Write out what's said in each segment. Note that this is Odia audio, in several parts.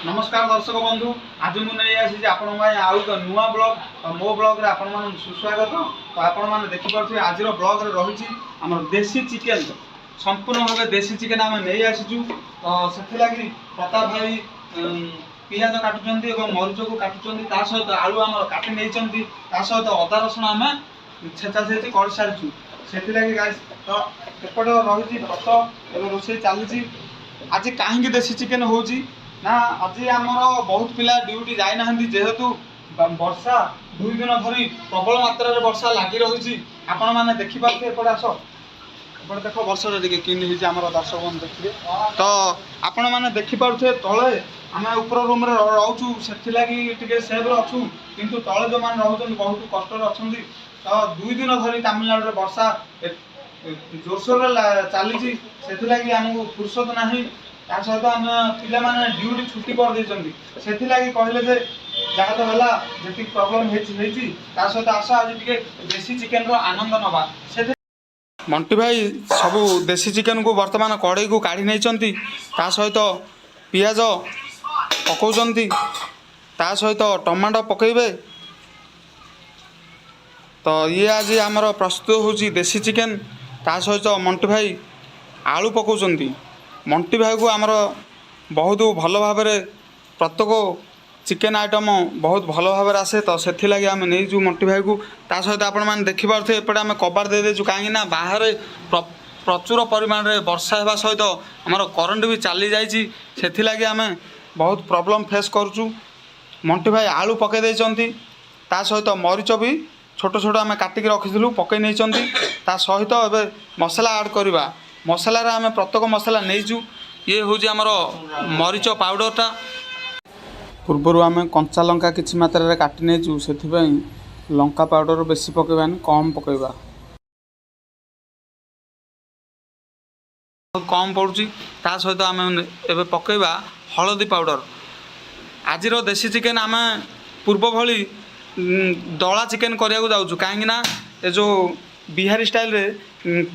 ନମସ୍କାର ଦର୍ଶକ ବନ୍ଧୁ, ଆଜି ମୁଁ ନେଇ ଆସିଛି ଆପଣଙ୍କ ପାଇଁ ଆଉ ଏକ ନୂଆ ବ୍ଲଗ। ତ ମୋ ବ୍ଲଗରେ ଆପଣମାନଙ୍କୁ ସୁସ୍ୱାଗତ। ତ ଆପଣମାନେ ଦେଖିପାରୁଥିବେ, ଆଜିର ବ୍ଲଗରେ ରହିଛି ଆମର ଦେଶୀ ଚିକେନ। ସମ୍ପୂର୍ଣ୍ଣ ଭାବେ ଦେଶୀ ଚିକେନ ଆମେ ନେଇ ଆସିଛୁ। ତ ସେଥିଲାଗି ପ୍ରତାପ ଭାଇ ପିଆଜ କାଟୁଛନ୍ତି ଏବଂ ମରିଚକୁ କାଟୁଛନ୍ତି। ତା ସହିତ ଆଳୁ ଆମର କାଟି ନେଇଛନ୍ତି। ତା ସହିତ ଅଦା ରସୁଣ ଆମେ ଛେଚା ଛେଚି କରିସାରିଛୁ। ସେଥିଲାଗି ଗାଇସ୍, ତ ଏପଟେ ରହିଛି ଭାତ, ଏବେ ରୋଷେଇ ଚାଲିଛି। ଆଜି କାହିଁକି ଦେଶୀ ଚିକେନ ହେଉଛି ନା, ଆଜି ଆମର ବହୁତ ପିଲା ଡ୍ୟୁଟି ଯାଇନାହାନ୍ତି, ଯେହେତୁ ବର୍ଷା 2 ଦିନ ଧରି ପ୍ରବଳ ମାତ୍ରାରେ ବର୍ଷା ଲାଗି ରହିଛି। ଆପଣମାନେ ଦେଖିପାରୁଥିବେ। ଏପଟେ ଆସ, ଏପଟେ ଦେଖ, ବର୍ଷାଟା ଟିକେ କେମିତି ହେଇଛି, ଆମର ଦର୍ଶକ ବନ୍ଧୁ ଦେଖିବେ। ତ ଆପଣମାନେ ଦେଖିପାରୁଥିବେ, ତଳେ ଆମେ ଉପର ରୁମ୍ରେ ରହୁଛୁ, ସେଥିଲାଗି ଟିକେ ସେଫ୍ରେ ଅଛୁ। କିନ୍ତୁ ତଳେ ଯେଉଁମାନେ ରହୁଛନ୍ତି, ବହୁତ କଷ୍ଟରେ ଅଛନ୍ତି। ତ 2 ଦିନ ଧରି ତାମିଲନାଡୁରେ ବର୍ଷା ଜୋରସୋରରେ ଚାଲିଛି। ସେଥିଲାଗି ଆମକୁ ଫୁର୍ସତ ନାହିଁ। ତା ସହିତ ଆମେ ପିଲାମାନେ ଡ୍ୟୁଟି ଛୁଟି କରିଦେଇଛନ୍ତି। ସେଥିଲାଗି କହିଲେ ଯେ ଯାହା ତ ହେଲା, ଯେତିକି ପ୍ରୋବ୍ଲେମ୍ ହେଇଛି ହେଇଛି, ତା ସହିତ ଆସ, ଆଜି ଟିକେ ଦେଶୀ ଚିକେନର ଆନନ୍ଦ ନେବା। ସେଥି ମଣ୍ଟି ଭାଇ ସବୁ ଦେଶୀ ଚିକେନକୁ ବର୍ତ୍ତମାନ କଡ଼େଇକୁ କାଢ଼ି ନେଇଛନ୍ତି। ତା ସହିତ ପିଆଜ ପକାଉଛନ୍ତି, ତା ସହିତ ଟମାଟୋ ପକାଇବେ। ତ ଇଏ ଆଜି ଆମର ପ୍ରସ୍ତୁତ ହେଉଛି ଦେଶୀ ଚିକେନ। ତା ସହିତ ମଣ୍ଟି ଭାଇ ଆଳୁ ପକାଉଛନ୍ତି। ମଣ୍ଟି ଭାଇକୁ ଆମର ବହୁତ ଭଲ ଭାବରେ ପ୍ରତ୍ୟେକ ଚିକେନ ଆଇଟମ୍ ବହୁତ ଭଲ ଭାବରେ ଆସେ। ତ ସେଥିଲାଗି ଆମେ ନେଇଛୁ ମଣ୍ଟି ଭାଇକୁ। ତା ସହିତ ଆପଣମାନେ ଦେଖିପାରୁଥିବେ, ଏପଟେ ଆମେ କବାଟ ଦେଇଦେଇଛୁ, କାହିଁକି ନା ବାହାରେ ପ୍ରଚୁର ପରିମାଣରେ ବର୍ଷା ହେବା ସହିତ ଆମର କରେଣ୍ଟ ବି ଚାଲି ଯାଇଛି। ସେଥିଲାଗି ଆମେ ବହୁତ ପ୍ରୋବ୍ଲେମ୍ ଫେସ୍ କରୁଛୁ। ମଣ୍ଟି ଭାଇ ଆଳୁ ପକାଇ ଦେଇଛନ୍ତି। ତା ସହିତ ମରିଚ ବି ଛୋଟ ଛୋଟ ଆମେ କାଟିକି ରଖିଥିଲୁ, ପକାଇ ନେଇଛନ୍ତି। ତା ସହିତ ଏବେ ମସଲା ଆଡ଼୍ କରିବା। ମସଲାରେ ଆମେ ପ୍ରତ୍ୟେକ ମସଲା ନେଇଛୁ। ଇଏ ହେଉଛି ଆମର ମରିଚ ପାଉଡ଼ରଟା। ପୂର୍ବରୁ ଆମେ କଞ୍ଚା ଲଙ୍କା କିଛି ମାତ୍ରାରେ କାଟି ନେଇଛୁ, ସେଥିପାଇଁ ଲଙ୍କା ପାଉଡ଼ର ବେଶୀ ପକାଇବାନି, କମ୍ ପକାଇବା। ବହୁତ କମ୍ ପଡ଼ୁଛି। ତା ସହିତ ଆମେ ଏବେ ପକାଇବା ହଳଦୀ ପାଉଡ଼ର। ଆଜିର ଦେଶୀ ଚିକେନ ଆମେ ପୂର୍ବ ଭଳି ଦଳା ଚିକେନ କରିବାକୁ ଯାଉଛୁ, କାହିଁକି ନା ଏ ଯେଉଁ ବିହାରୀ ଷ୍ଟାଇଲରେ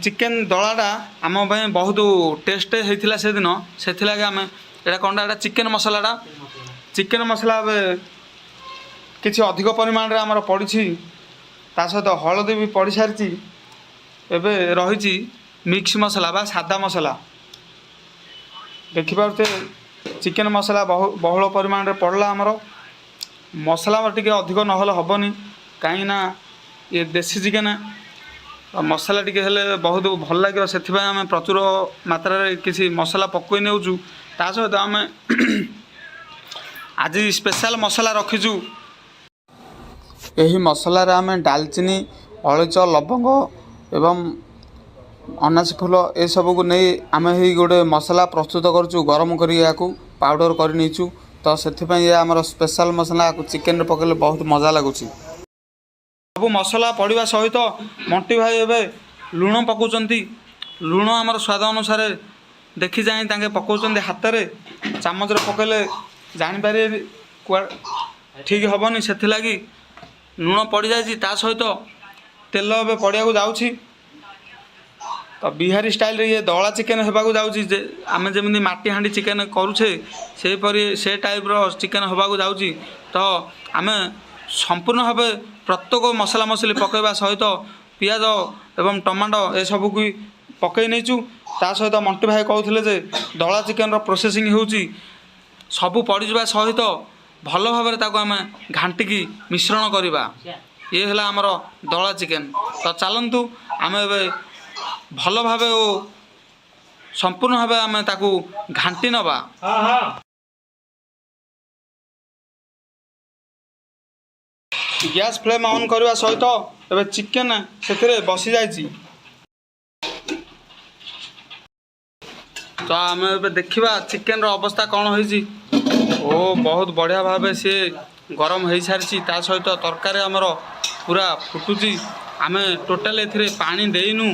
ଚିକେନ ଦଳାଟା ଆମ ପାଇଁ ବହୁତ ଟେଷ୍ଟ ହେଇଥିଲା ସେଦିନ। ସେଥିଲାଗି ଆମେ ଏଇଟା କ'ଣଟା? ଏଇଟା ଚିକେନ ମସଲାଟା। ଚିକେନ ମସଲା ଏବେ କିଛି ଅଧିକ ପରିମାଣରେ ଆମର ପଡ଼ିଛି। ତା ସହିତ ହଳଦୀ ବି ପଡ଼ିସାରିଛି। ଏବେ ରହିଛି ମିକ୍ସ ମସଲା ବା ସାଦା ମସଲା। ଦେଖିପାରୁଥିବେ, ଚିକେନ ମସଲା ବହୁଳ ପରିମାଣରେ ପଡ଼ିଲା। ଆମର ମସଲା ଟିକେ ଅଧିକ ନହେଲେ ହେବନି, କାହିଁକିନା ଇଏ ଦେଶୀ ଚିକେନ, ମସଲା ଟିକେ ହେଲେ ବହୁତ ଭଲ ଲାଗିବ। ସେଥିପାଇଁ ଆମେ ପ୍ରଚୁର ମାତ୍ରାରେ କିଛି ମସଲା ପକାଇ ନେଉଛୁ। ତା ସହିତ ଆମେ ଆଜି ସ୍ପେଶାଲ ମସଲା ରଖିଛୁ। ଏହି ମସଲାରେ ଆମେ ଡାଲଚିନି, ଅଳେଇଚ, ଲବଙ୍ଗ ଏବଂ ଅନାସୀ ଫୁଲ ଏସବୁକୁ ନେଇ ଆମେ ଏହି ଗୋଟେ ମସଲା ପ୍ରସ୍ତୁତ କରୁଛୁ। ଗରମ କରି ଏହାକୁ ପାଉଡ଼ର କରି ନେଇଛୁ। ତ ସେଥିପାଇଁ ଏ ଆମର ସ୍ପେଶାଲ ମସଲା। ଏହାକୁ ଚିକେନରେ ପକାଇଲେ ବହୁତ ମଜା ଲାଗୁଛି। ସବୁ ମସଲା ପଡ଼ିବା ସହିତ ମଣ୍ଟି ଭାଇ ଏବେ ଲୁଣ ପକାଉଛନ୍ତି। ଲୁଣ ଆମର ସ୍ୱାଦ ଅନୁସାରେ ଦେଖି ଚାହିଁ ତାଙ୍କେ ପକାଉଛନ୍ତି ହାତରେ। ଚାମଚରେ ପକାଇଲେ ଜାଣିପାରିବେ କୁଆ ଠିକ୍ ହେବନି। ସେଥିଲାଗି ଲୁଣ ପଡ଼ିଯାଇଛି। ତା ସହିତ ତେଲ ଏବେ ପଡ଼ିବାକୁ ଯାଉଛି। ତ ବିହାରୀ ଷ୍ଟାଇଲରେ ଇଏ ଦଳା ଚିକେନ ହେବାକୁ ଯାଉଛି ଯେ, ଆମେ ଯେମିତି ମାଟି ହାଣ୍ଡି ଚିକେନ କରୁଛେ, ସେହିପରି ସେ ଟାଇପ୍ର ଚିକେନ ହେବାକୁ ଯାଉଛି। ତ ଆମେ ସମ୍ପୂର୍ଣ୍ଣ ଭାବେ ପ୍ରତ୍ୟେକ ମସଲା ମସଲି ପକାଇବା ସହିତ ପିଆଜ ଏବଂ ଟମାଟୋ ଏସବୁକୁ ବି ପକାଇ ନେଇଛୁ। ତା ସହିତ ମଣ୍ଟି ଭାଇ କହୁଥିଲେ ଯେ ଦଳା ଚିକେନର ପ୍ରୋସେସିଂ ହେଉଛି, ସବୁ ପଡ଼ିଯିବା ସହିତ ଭଲ ଭାବରେ ତାକୁ ଆମେ ଘାଣ୍ଟିକି ମିଶ୍ରଣ କରିବା। ଇଏ ହେଲା ଆମର ଦଳା ଚିକେନ। ତ ଚାଲନ୍ତୁ, ଆମେ ଏବେ ଭଲ ଭାବେ ଓ ସମ୍ପୂର୍ଣ୍ଣ ଭାବେ ଆମେ ତାକୁ ଘାଣ୍ଟି ନେବା। ହଁ। ଗ୍ୟାସ୍ ଫ୍ଲେମ୍ ଅନ୍ କରିବା ସହିତ ଏବେ ଚିକେନ ସେଥିରେ ବସିଯାଇଛି। ତ ଆମେ ଏବେ ଦେଖିବା ଚିକେନର ଅବସ୍ଥା କ'ଣ ହେଇଛି। ଓ, ବହୁତ ବଢ଼ିଆ ଭାବେ ସିଏ ଗରମ ହେଇସାରିଛି। ତା ସହିତ ତରକାରୀ ଆମର ପୁରା ଫୁଟୁଛି। ଆମେ ଟୋଟାଲ୍ ଏଥିରେ ପାଣି ଦେଇନୁ।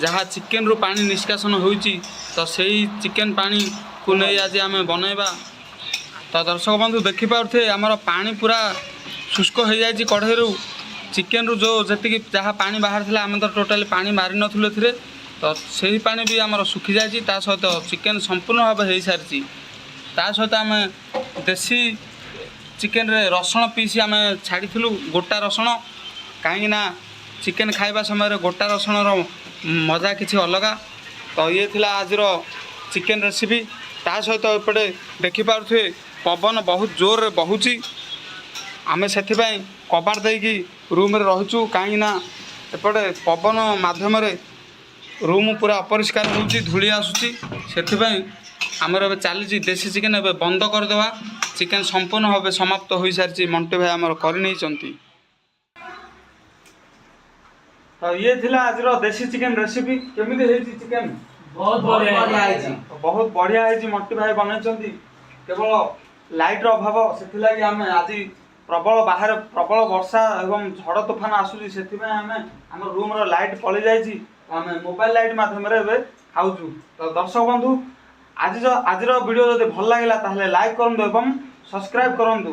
ଯାହା ଚିକେନରୁ ପାଣି ନିଷ୍କାସନ ହୋଇଛି, ତ ସେଇ ଚିକେନ ପାଣିକୁ ନେଇ ଆଜି ଆମେ ବନେଇବା। ତ ଦର୍ଶକ ବନ୍ଧୁ, ଦେଖିପାରୁଥିବେ, ଆମର ପାଣି ପୁରା ଶୁଷ୍କ ହେଇଯାଇଛି କଢ଼େଇରୁ। ଚିକେନରୁ ଯେଉଁ ଯେତିକି ଯାହା ପାଣି ବାହାରିଥିଲା, ଆମେ ତ ଟୋଟାଲି ପାଣି ମାରିନଥିଲୁ ଏଥିରେ, ତ ସେହି ପାଣି ବି ଆମର ଶୁଖିଯାଇଛି। ତା ସହିତ ଚିକେନ ସମ୍ପୂର୍ଣ୍ଣ ଭାବେ ହେଇସାରିଛି। ତା ସହିତ ଆମେ ଦେଶୀ ଚିକେନରେ ରସୁଣ ପିସ୍ ଆମେ ଛାଡ଼ିଥିଲୁ, ଗୋଟା ରସୁଣ, କାହିଁକିନା ଚିକେନ୍ ଖାଇବା ସମୟରେ ଗୋଟା ରସୁଣର ମଜା କିଛି ଅଲଗା। ତ ଇଏ ଥିଲା ଆଜିର ଚିକେନ୍ ରେସିପି। ତା ସହିତ ଏପଟେ ଦେଖିପାରୁଥିବେ, ପବନ ବହୁତ ଜୋରରେ ବହୁଛି। ଆମେ ସେଥିପାଇଁ କବାଟ ଦେଇକି ରୁମ୍ରେ ରହୁଛୁ, କାହିଁକିନା ଏପଟେ ପବନ ମାଧ୍ୟମରେ ରୁମ୍ ପୁରା ଅପରିଷ୍କାର ହେଉଛି, ଧୂଳି ଆସୁଛି। ସେଥିପାଇଁ ଆମର ଏବେ ଚାଲିଛି ଦେଶୀ ଚିକେନ୍। ଏବେ ବନ୍ଦ କରିଦେବା। ଚିକେନ୍ ସମ୍ପୂର୍ଣ୍ଣ ଭାବେ ସମାପ୍ତ ହୋଇସାରିଛି। ମଣ୍ଟୁ ଭାଇ ଆମର କରିନେଇଛନ୍ତି। ତ ଇଏ ଥିଲା ଆଜିର ଦେଶୀ ଚିକେନ୍ ରେସିପି। କେମିତି ହେଇଛି ଚିକେନ୍? ବହୁତ ବଢିଆ ହେଇଛି। ବହୁତ ବଢ଼ିଆ ହେଇଛି। ମଣ୍ଟୁ ଭାଇ ବନେଇଛନ୍ତି। କେବଳ ଲାଇଟ୍ର ଅଭାବ, ସେଥିଲାଗି ଆମେ ଆଜି ପ୍ରବଳ ବାହାରେ ପ୍ରବଳ ବର୍ଷା ଏବଂ ଝଡ଼ ତୋଫାନ ଆସୁଛି। ସେଥିପାଇଁ ଆମେ ଆମ ରୁମ୍ର ଲାଇଟ୍ ପଳେଇ ଯାଇଛି। ଆମେ ମୋବାଇଲ ଲାଇଟ୍ ମାଧ୍ୟମରେ ଏବେ ଖାଉଛୁ। ତ ଦର୍ଶକ ବନ୍ଧୁ, ଆଜିର ଭିଡ଼ିଓ ଯଦି ଭଲ ଲାଗିଲା, ତାହେଲେ ଲାଇକ୍ କରନ୍ତୁ ଏବଂ ସବସ୍କ୍ରାଇବ୍ କରନ୍ତୁ।